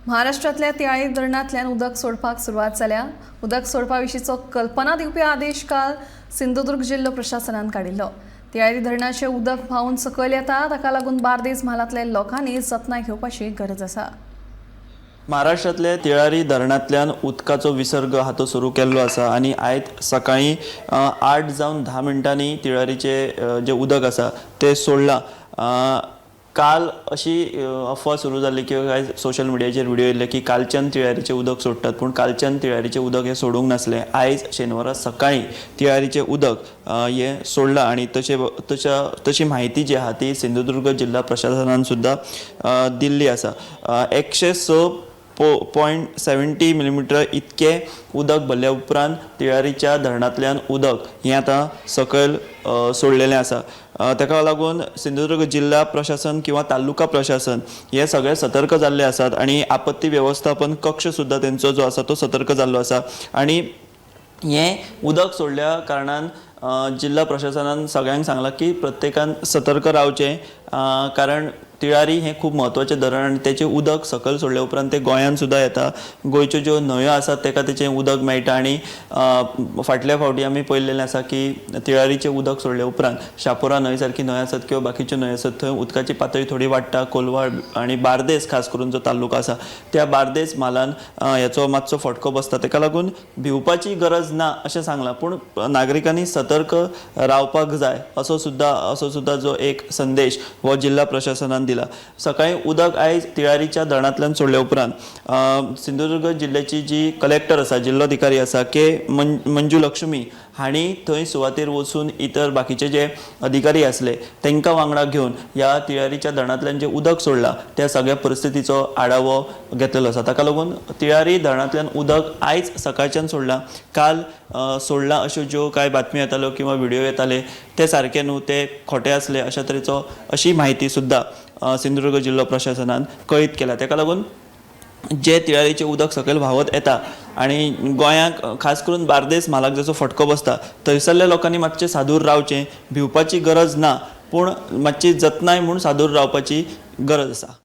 महाराष्ट्रांतल्या तिळारी धरणांतल्यान उदक सोडपाक सुरवात जाल्या. उदक सोडपा विशींचो कल्पना दिवपी आदेश काल सिंधुदुर्ग जिल्लो प्रशासनान काडिल्लो. तिळारी धरणाचें उदक व्हांवून सकयल येता, ताका लागून बार्देस म्हालांतल्या लोकांनी जतनाय घेवपाची गरज आसा. महाराष्ट्रांतले तिळारी धरणांतल्यान उदकाचो विसर्ग हातो सुरू केल्लो आसा आनी आयज सकाळीं 8 जावन 10 मिनटांनी तिळारीचें जें उदक आसा तें सोडलां. काल अशी अफवा सुरू जाली किंवा कांय सोशल मिडियाचेर व्हिडिओ येयल्ले की कालच्यान तिळारीचें उदक सोडटात, पूण कालच्यान तिळारीचें उदक हें सोडूंक नासलें. आयज शेनवारा सकाळीं तिळारीचें उदक हें सोडलां आनी तशी म्हायती जी आहा ती सिंधुदुर्ग जिल्हा प्रशासनान सुद्दां दिल्ली आसा. 106.70 मिलीमिटर इतकें उदक भरल्या उपरांत तिळारीच्या धरणांतल्यान उदक हें आतां सकयल सोडलेलें आसा. ताका लागून सिंधुदुर्ग जिल्हा प्रशासन किंवा तालुका प्रशासन हे सगळे सतर्क जाल्ले आसात आनी आपत्ती वेवस्थापन कक्ष सुद्दां तेंचो जो आसा तो सतर्क जाल्लो आसा. आनी हें उदक सोडल्या कारणान जिल्हा प्रशासनान सगळ्यांक सांगलां की प्रत्येकान सतर्क रावचें, कारण तिळारी हें खूब म्हत्वाचें धरण आनी तेचें उदक सकयल सोडल्या उपरांत तें गोंयांत सुद्दां येता. गोंयच्यो ज्यो न्हंयो आसात ताका तेचें उदक मेळटा आनी फाटल्या फावटी आमी पळयल्लें आसा की तिळारीचें उदक सोडल्या उपरांत शापोरा न्हंय सारकी न्हंय आसत किंवा बाकीच्यो न्हंय आसत थंय उदकाची पातळी थोडी वाडटा. कोलवाळ आनी बार्देस खास करून जो तालुका आसा त्या बार्देस म्हालान हेचो मातसो फटको बसता. ताका लागून भिवपाची गरज ना अशें सांगलां, पूण नागरिकांनी सतर्क रावपाक जाय असो सुद्दां जो एक संदेश हो जिल्हा प्रशासनान दिला. सकाळीं उदक आयज तिळारीच्या धरणांतल्यान सोडल्या उपरांत सिंधुदुर्ग जिल्ल्याची जी कलेक्टर आसा, जिल्लोधिकारी आसा के मंजू लक्ष्मी हांणी थंय सुवातेर वचून इतर बाकीचे जे अधिकारी आसले तांकां वांगडा घेवन ह्या तिळारीच्या धरणांतल्यान जें उदक सोडलां त्या सगळ्या परिस्थितीचो आढावो घेतलेलो आसा. ताका लागून तिळारी धरणांतल्यान उदक आयज सकाळच्यान सोडलां, काल सोडलां अश्यो ज्यो कांय बातमी येताल्यो किंवा व्हिडिओ येताले ते सारके न्हू, ते खोटे आसले अशा तरेचो अशी म्हायती सुद्दां सिंधुदुर्ग जिल्लो प्रशासनान कळीत केला. ताका लागून जे तिळारीचें उदक सकयल व्हांवत येता आनी गोंयांक खास करून बार्देस म्हालाक जसो फटको बसता थंयसरल्या लोकांनी मातशें सादूर रावचें, भिवपाची गरज ना, पूण मातशी जतनाय म्हूण सादूर रावपाची गरज आसा.